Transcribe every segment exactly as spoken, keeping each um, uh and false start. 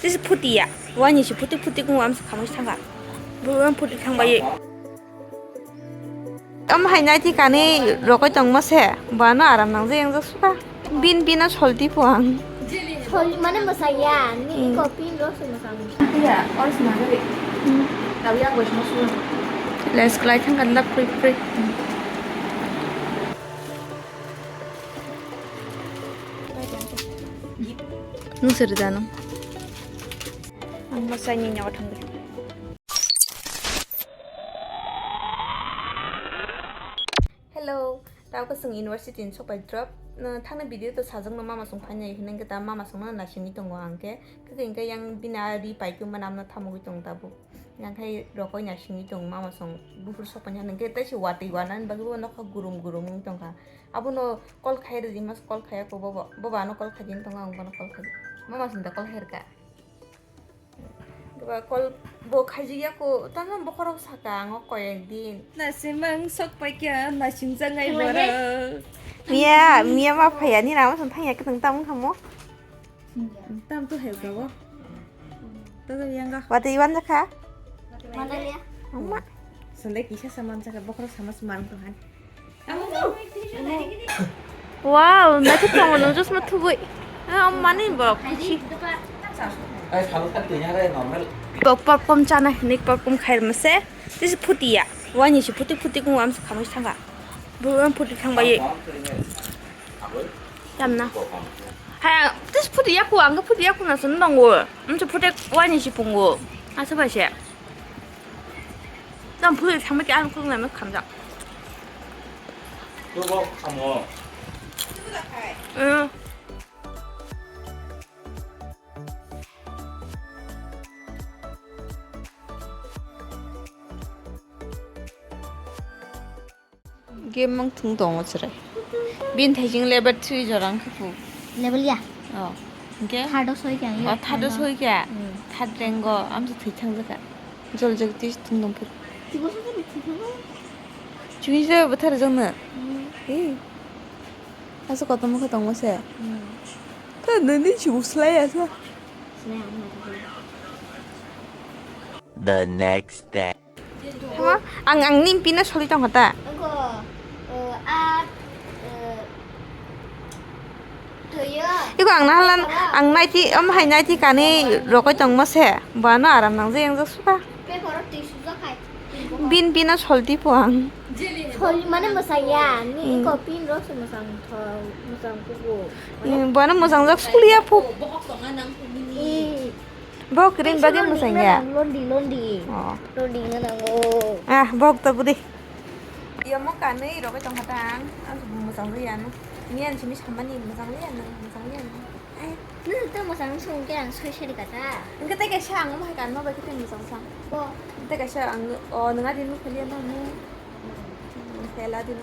Tisi phuti ya. Wani si phuti phuti kung am sa khamwi thangka. Bro am phuti thangbai. Am hai nai thi kani rokoi tongma se. Bano aram nang je yang jak suka. Bin bin a solti puang. Sol mane masaya ni Hmm. Ko pin ro se masang. Iya, ors magari. Tawi ang bos masuk. Les klai thang kan da pui pui. Nung seri dano. Ang masai ni nyawa thang. Hello, tao ka sung university ni sokpai drop. No, thangna video to sajak no mama sung phanya hinang kita mama sung no nasing ni tongo ang ke. Kaka ingka yang bina ri pai kuma namna thamugui tong tabu. Yang khai rokoi nasing ni tong mama sung bufur sokpai hinang kita si watui wanan bagui bo nokha gurum gurum wng tongkha. Abono call khai rwdi mas call khai ko bobo. Bobo ano call khai din tongo ang bono call khai. Mama sung da call khai rwka. Ba kol bo khaijik ya ko, tamo bokhorok saka ang o koyek din. Nasimang sok paikha, nasimjak ngai borok. Miya, miya ma phaya ni rama song thangya kwtang tamo khamo. Tam to hel gawo. Tata yang ga. Wate iwan jakha. Mandalia. Amma. Sandai kisa saman jakha bokhorok sama semang to han. Wow, naithok tongo nwng chosma thubui. Ah, mani bo khusi. Bo popcorn chana hinwi popcorn khairma se. Tisi phuti ya. Wani si phuti phuti kung am sa khamwi thangka. Bo am phuti thangbai. Tamna. Hai, tisi phuti ya ku ang phuti ya ku na sun tongo. Am se phuti wani si pungo. Asa ba se. Tamo phui thangma khe ang khulumnaima khamjak. Tubok samo. Eh. Game mang thung tongo chwrai. Bini thaising level three jora wngkha phu. Level ya? Oh. Hingke? Third o soi kha, Oh, third o soi kha. Hmm. Third rank o, amsa thwi thang jakha. Jol jol twi thung tong phuru. Chini se bwthar jong no. Hmm. Hey. Asa kotom khe tongma se. Hmm. Khe nini chibuk slai asa. The next day. Tamo, ang, ang ni pina soli tong kha ta. Oko, eh, at, eh, Iko ang nahalan, ang naiti, om hai naiti kani rokoi tongma se. Bano aram nang je yang jak suka. Paper o twi sujak hai. Bin pina solti po ang. Soli mane mwsang ya, ni Hmm. Iko pin ro se mwsang tho, mwsang kugo. Bano mwsang jak suliya po. Bo kring bagwi mwsang ya. Londi, londi. Oh. Londi nganango. Ah, bok to budi. Yamo kanwi rogwi tongkha ta ang. Ang mwsang ya no. Ni ang simi samani mwsang ya no, mwsang ya no. Ai, nung to mwsang sung ke ang soi sari kata. Engke tei kaisa ang mo hai kan mo bai kete mwsang sang. Bo. Tei kaisa ang o nunga din mo khali ano mo. Khela din.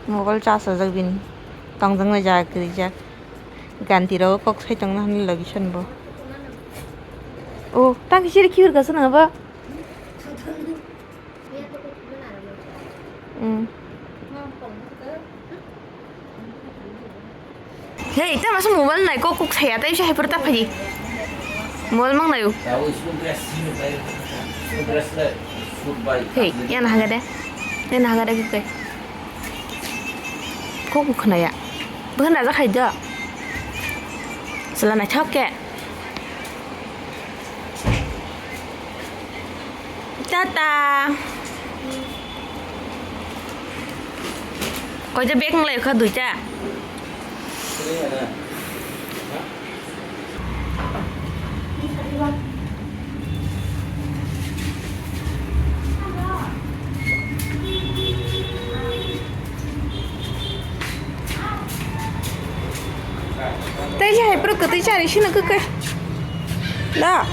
Mobile charge rwjak bini. Tongjaknai jaga kwrwijak. Ganti rok kok sai tongna hwnwi logi swnbo. O, tang khe siri khibi rwkha swnam bo? Hmm. Hei, ta masa mobile nai kok kok saya, ta bisa hyper ta phaji. Mobile mang nayo. Hei, yana haga de. Yana haga de kok. Kok kok khna ya. Bukan raja khai do. Sela nai thok ke. Tata. Koita bag nang lai kha duita. Tei se hai pura kwtwi chari sino kwkha. Da.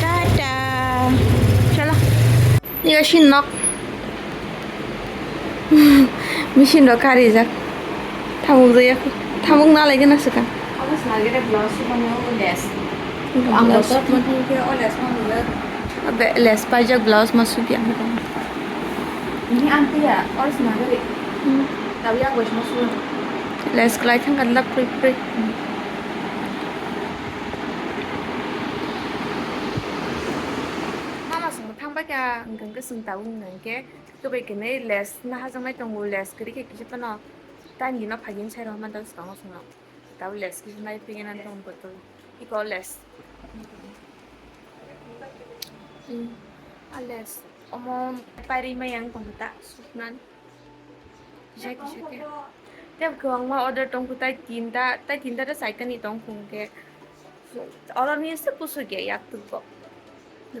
Tata. Chalo. Yo shin nok. Machine rok karijak. Thamuk jaya. Thamuk na lai gana swkang. Snagere blouse sukmani o lace. Ang blouse botor tongkhe o lace ma nugwi. Abe lace paijak blouse ma sukya. Ini ang tiya, or snagere. Hmm. Tabi ang bois ma sukya. Lace klai thangkha lak prui prui. Mama songbo thangbai kha, hwnkhe swng tabuk hwnkhe kwbai kwnwi lace nahajaknai tongo, lace kwrwi khe kisa phano. Tani no phagin sai rw man tang swkango swngno. Tabo lace kisa nai pingena tong botol. Iko lace. Hmm. A lace. Omo pairi mayang tong ta suknan. Kisa kisa khe. Tei kwbangma order tong tai tinta, tai tinta ta saita ni tong khung khe. Order ni se pusu khe yak tu ko.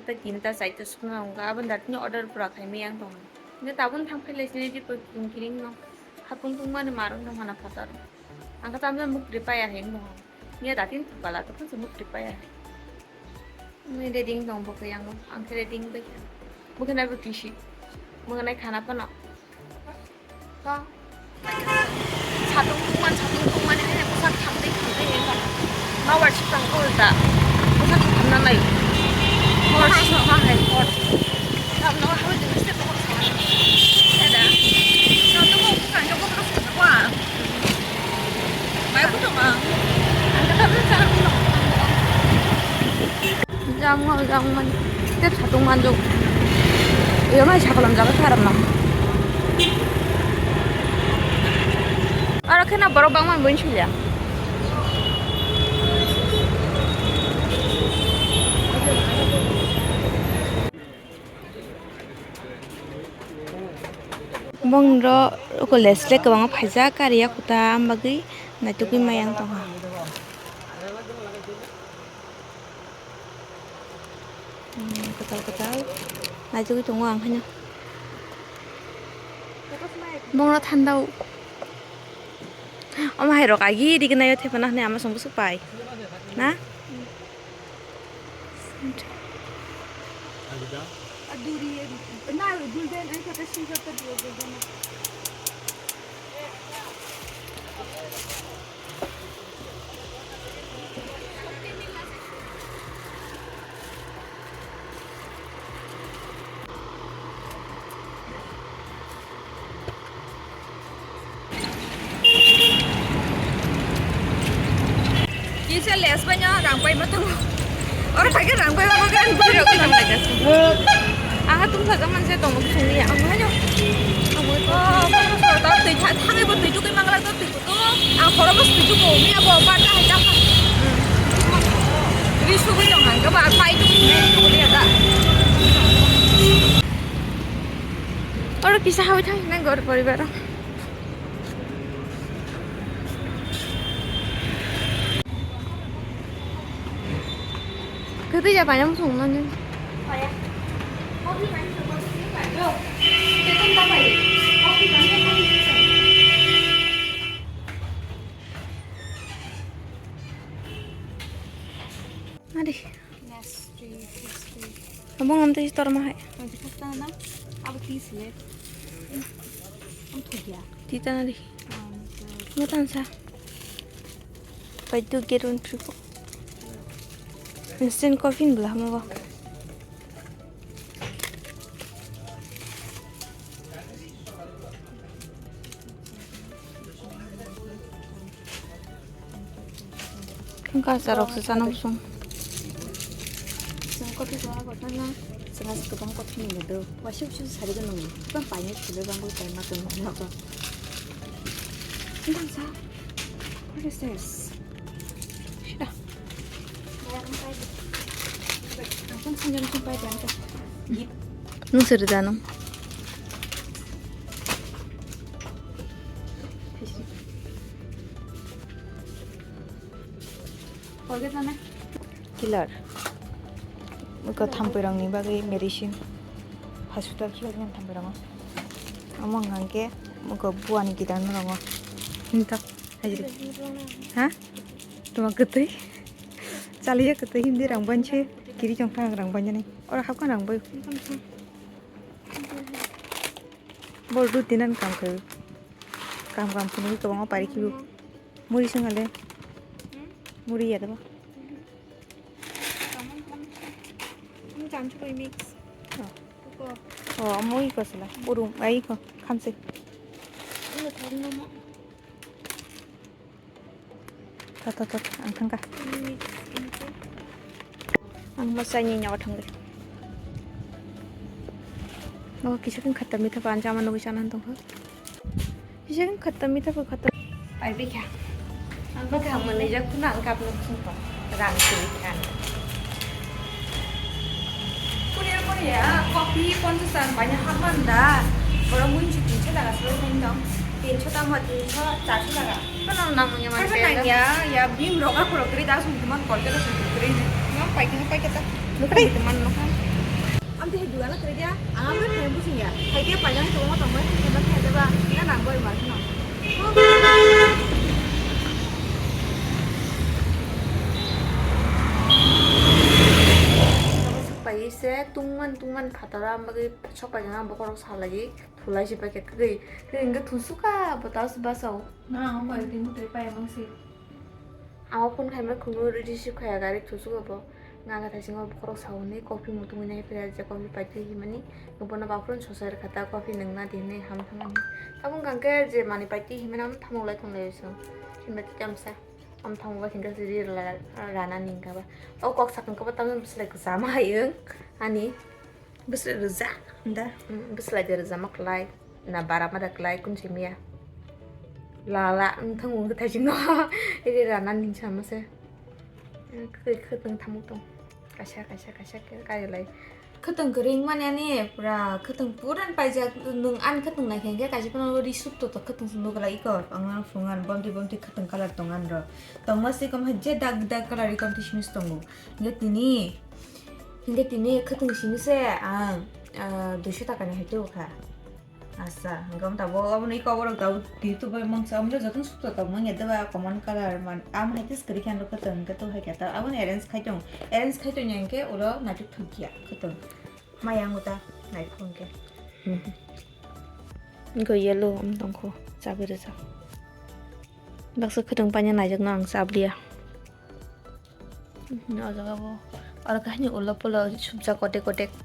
Tai tinta saita sukna wngkha. Aboni datino order pura khai mayang tong. Nge tabun thang phai lai sini di poi kiring kiring no. Hapung pung mani marung tong hana phatar. Ang khe tamjani mukri paya hai wng. Niya datin thupala to phunsa mukri paya hai. Mui ready wng tong bo khe yang ang khe ready wng bai kha. Mukhe nai bo kisi. Mukhe nai khana phano. Ka. Satung tungman satung tungman ini bukan thamdai thamdai ini kan. Mawar sipang ko da. Bukan thamna lai. Mawar sipang hai kot. Thamna hai jenis itu kot sama. Ada. Satung bukan joko terus kedua. Jang no, jang man. Tep satung manjok. Iyo mai sakolam jaga kharam no. Aro khena borok bangma bun sulia. Bongni ro college le kwbangma phaijak kariya kuta, am bagwi naitugwi maya wng tongha. Hmm, kwtal kwtal naitugwi tongo ang haino. Bongno thandao. Omo hai rok agi rigi naio thepana hwnwi ama song bwswk pai. Na? Kisa les bai no rang pai ma tongo. Oro phai khe rang pai ma bagwi ang bwrwi rok tong lai jasi. Aha tung thajak man se tongo sungwi ang haino. Ang bo to twi tha thangwi bo twi tugwi mangla to twi. Ang khoro bo sui jugo, miya bo bar ta hai ta. Ri sugui tong ang, kaba pai tu ni tu ni ta. Oro kisa hawi thang nang gor poribar. Kwtwi ya paina mosong nani. Ari. Next three, next three. Abang nanti setor mah hai. Nanti kasta na, apa tea sih? Ang tuh ya. Tita nari. Ang tuh. Matan sa. Pai tu gerun tripo. Instant coffee ni belah mau. Wngkha, achar rok se chana bosong. Chwng kothai chana kothana, chwng ase kwbang kothai ni do. Waisa waisa sari gwnang, tei painai silo bangwi paima tong nogo. Wngkha sa, what is this? Sida. Nung sir dano. Killer. Muka thampui rangni bagwi medicine. Hospital khiba gini thampui rango. Amo hwnkhe muka buani gidano rango. Hinta hajri. Ha? Tuma kwtwi. Chaliya kwtwi hindi rang banse. Kiri chong thang rang banjani. Ora hapkha rang bai. Bol ruti nan kam khayo. Kam kam phunugwi kwbangma pari khibo. Muri swnga le. Muri ya debo. Ini jancu koi mix. Oh. Ko. Oh, amo iko sila. Urung, ai iko, khamse. Ini thong nama. Ta, ta, ta, ta, ang thangka. Ini mix, ini ko. Ang masai ni nyawa thangli. Oh, kisa kung khatta mitha pa anjama nugui chana tongkha. Kisa khatta mitha pa khatta. Pai bikha. Ang bwkhak manwi jak phano ang kapno khungkha. Rang twi khan. Kuria kuria, kopi ponchas taka paina hapman da. Borok mui si tinso taka solo tong. Tinso tamo tinso, charso taka. Kono nang ya man. Nang ya, ya bim roga kuro kri da sum tuman kol kero sum kri. Nang pai khe pai khe ta. Nukri. Tuman nukha. Amte he dugana kre dia, ang amte he busing ya. Hai dia panjang itu mau tongoi, hebat hebat ba, ina nang boy mar no. Pai se tungman tungman phatara ang bagwi sok pai ang bokorok salai thulai si paket kri kri hingke thusuka botas basao. Na ang pai tin mutri pai mang si. Amo phone khaima khungo receive khaya gari thusugo bo. Nga kha thaisingo bokhorok sauni coffee muthungwi nai phira je coffee paitwi himani. Bono baphuru sosa rwkha ta coffee nwngna di hinwi ham thangmani. Tabuk hwnkha khe je manwi paitwi himani amo thamuk lai thang lai se. Hinba tei tamsa. Am thamuk bai hwnkha se ri rana ni hwnkha ba. O kok sakang khe bo tamsa bwswlai kwchama hai wng ani. Bwswlai rwja da. Mm, bwswlai de rwjama kwlai. Na bara ma da kwlai kun simiya. La la, mm, thang wng thai sino. Iri rana ning sama se. Mm, khwtwng thamuk tong. Kaisa, kaisa, kaisa khe kari lai. Khwtwng kwrwi mani ani pura khwtwng puran paijak nwng ani khwtwng nai khe kaisa phano ri suk to to khwtwng se nugla iko ang phungan bomti bomti khwtwng colour tong ani ro. Tongma se kom je dak dak colour ri kom tismis tongo. Hingke tini, hingke tini khwtwng simi se ang, ah, duiso taka ni hai tubu kha. Asa, hingke wng tabuk obo ni koborok tabuk twi tubu mangsa, omo joto sukto tabuk manya deba common colour man, am hai khe swkari khe ang khwtwng hingke tu hai khe ta, abo ni arrange khai tong, arrange khai tong ya hingke ulo naithok thok ya khwtwng. Maya ang uta naithok hingke. Hingke yellow wng tongkho, chabi rwjak. Baksa khwtwng paina naijakno ang chabliya. O jaga bo aro kahini ulo pulo subjak kotek kotek.